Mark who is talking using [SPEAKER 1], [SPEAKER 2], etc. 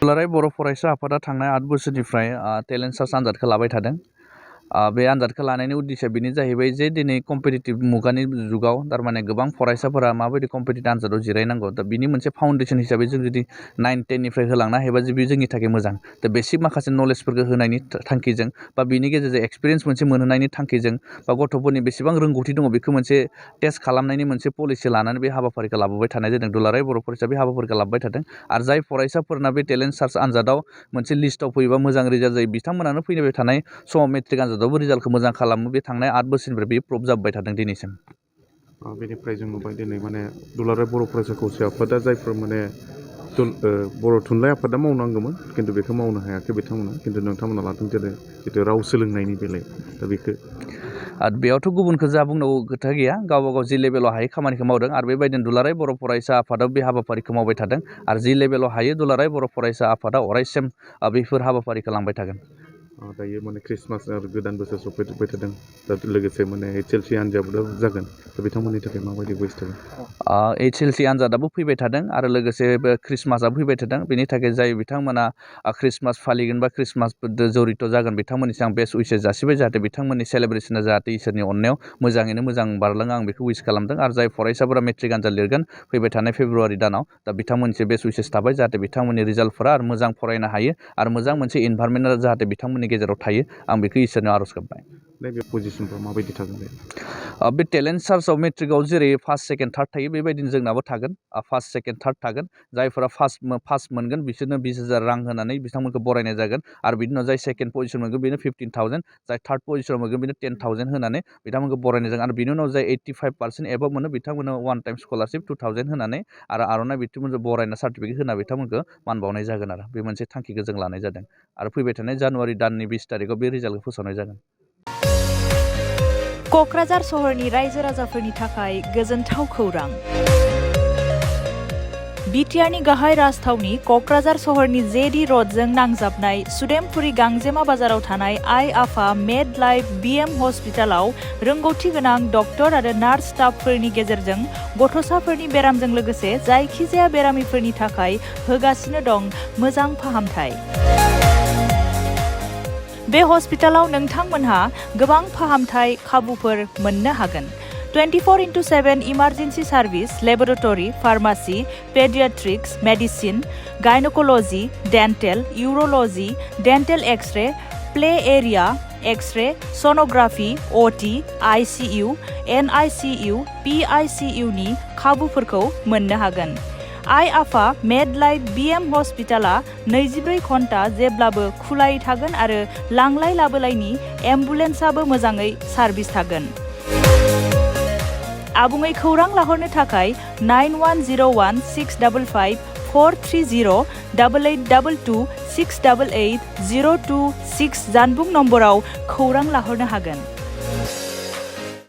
[SPEAKER 1] दुलाराय बर' फरायसा आफादा थांनाय 8 बोसोरनिफ्राय टेलेन्ट सार्च आनजादखौ लाबाय थादों। बे आनजादखौ लानायनि उद्देश्यआ बेनो जाहैबाय जे दिनै कम्पिटिटिभ मुगानि जुगाव थारमाने गोबां फरायसाफोरा माबायदि कम्पिटिटिभ आनजादाव जिरायनांगौ दा बिनि मोनसे फाउन्डेसन हिसाबै जों जुदि 9, 10 निफ्राय होलांनो हायोबा बे जोंनि थाखाय मोजां। दा बेसिक माखासे नलेजफोरखौ होनायनि थांखिजों बा बिनि गेजेरजों एक्सपिरियेन्स मोनसे मोनहोनायनि थांखिजों बा गथ'फोरनि बेसेबां रोंगौथि दङ बेखौ मोनसे टेस्ट खालामनायनि मोनसे पलिसि लानानै बे हाबाफारिखौ लाबोबाय थानाय जादों। दुलाराय बर' फरायसा बे हाबाफारिखौ लाबोबाय थादों आरो जाय फरायसाफोरना बे टेलेन्ट सार्च आनजादाव मोनसे लिस्टआव फैयोबा मोजां रिजाल्ट जायो बिथांमोनानो फैबाय थानाय समाव मेट्रिक आनजादावबो रिजाल्टखौ मोजां खालामो। बे थांनाय 8 बोसोरनिफ्राय बेयो प्रुभ जाबोबाय थादों दिनैसिम।
[SPEAKER 2] बेनिफ्राय जों नुबाय दिनै माने दुलाराय बर' फरायसा खौसे आफादा जायफोर माने बर' थुनलाइ आफादा मावनांगौमोन खिन्थु बेखौ मावनो हायाखै बिथांमोना, खिन्थु नोंथांमोना लादों जेरै जितु राव सोलोंनायनि बेलायाव दा बेखौ
[SPEAKER 1] बेयावथ' गुबुनखौ जा बुंनांगौ खोथा गैया, गावबा गाव जि लेभेलाव हायो खामानिखौ मावदों आरो बेबायदिनो दुलाराय बर' फरायसा आफादाव बे हाबाफारिखौ मावबाय थादों आरो जि लेभेलाव हायो दुलाराय बर' फरायसा आफादा अरायसम बेफोर हाबाफारिखौ लांबाय थागोन।
[SPEAKER 2] दायो माने ख्रिस्टमास आरो गोदान बोसोर सफैबाय थादों, दा लोगोसे माने HLC आनजादाबो जागोन, दा बिथांमोननि थाखाय माबायदि बयस थागोन?
[SPEAKER 1] HLC आनजादाबो फैबाय थादों आरो लोगोसे ख्रिस्टमासआबो फैबाय थादों। बेनि थाखाय जाय बिथांमोना ख्रिस्टमास फालिगोन बा ख्रिस्टमासजों जड़ित जागोन बिथांमोननिसिम आं बेस्ट उइसेस जासिबाय, जाहाथे बिथांमोननि सेलेब्रेसना जाहाथे इसोरनि अननायाव मोजाङैनो मोजां बारलाङो आं बेखौ उइस खालामदों। आरो जाय फरायसाफोरा मेट्रिक आनजाद लिरगोन फैबाय थानाय फेब्रुवारि दानाव, दा बिथांमोननिसिम बेस्ट उइसेस थाबाय जाहाथे बिथांमोननि रिजाल्टफोरा आरो मोजां फरायनो हायो आरो मोजां मोनसे इनभारमेन्टआ जाहाथे बिथांमोननि गेजेराव थायो आं बेखौ इसोरनाव आर'ज गाबबाय।
[SPEAKER 2] नैबे पजिसनफ्रा माबायदि थागोन?
[SPEAKER 1] बे टेलेन्ट सार्चआव मेट्रिकआव जेरै फार्स्ट, सेकेन्ड, थार्ड थायो बेबायदिनो जोंनाबो थागोन। फार्स्ट, सेकेन्ड, थार्ड थागोन। जायफोरा फार्स्ट मोनगोन बिसोरनो 20,000 रां होनानै बिथांमोनखौ बरायनाय जागोन आरो बिनि उनाव जाय सेकेन्ड पजिसन मोनगोन बेनो 15,000, जाय थार्ड पजिसनाव मोनगोन बेनो 10,000 होनानै बिथांमोनखौ बरायनाय जागोन आरो बिनि उनाव जाय 85% एबभ मोनो बिथांमोननो वान टाइम स्कलारशिप 2,000 होनानै आरो आर'नाइ बिथांमोनजों बरायना सार्टिफिकेट होना बिथांमोनखौ मान बावनाय जागोन आरो बे मोनसे थांखिखौ जों लानाय जादों आरो फैबाय थानाय जानुवारि दाननि 20 तारिखआव बे रिजाल्टखौ फोसावनाय जागोन।
[SPEAKER 3] क'क्राझार सहरनि रायजो राजाफोरनि थाखाय गोजोनथाव खौरां। बिटिआरनि गाहाय राजथावनि क'क्राझार सहरनि जेडि रडजों नांजाबनाय सुदेमपुरी गांजेमा बाजाराव थानाय आइ आफा मेड लाइफ BM हस्पिटालाव रोंगौथि गोनां डक्टर आरो नार्स स्टाफफोरनि गेजेरजों गथ'साफोरनि बेरामजों लोगोसे जायखिजाया बेरामिफोरनि थाखाय होगासिनो दं मोजां फाहामथाय। बे हस्पिटालाव नोंथांमोनहा गोबां फाहामथाय खाबुफोर मोननो हागोन। 24/7 emergency service, laboratory, pharmacy, paediatrics, medicine, gynaecology, dental, urology, dental x ray, play area, x ray, sonography, OT, ICU, NICU, PICU नि खाबुफोरखौ मोननो हागोन। आइ आफा मेड लाइफ BM हस्पिटाला 24 घन्टा जेब्लाबो खुलायै थागोन आरो लांलाय लाबोलायनि एम्बुलेन्सआबो मोजाङै सार्भिस थागोन। आबुङै खौरां लाहरनो थाखाय 9101 655 430 8822 688 026 जानबुं नम्बराव खौरां लाहरनो हागोन।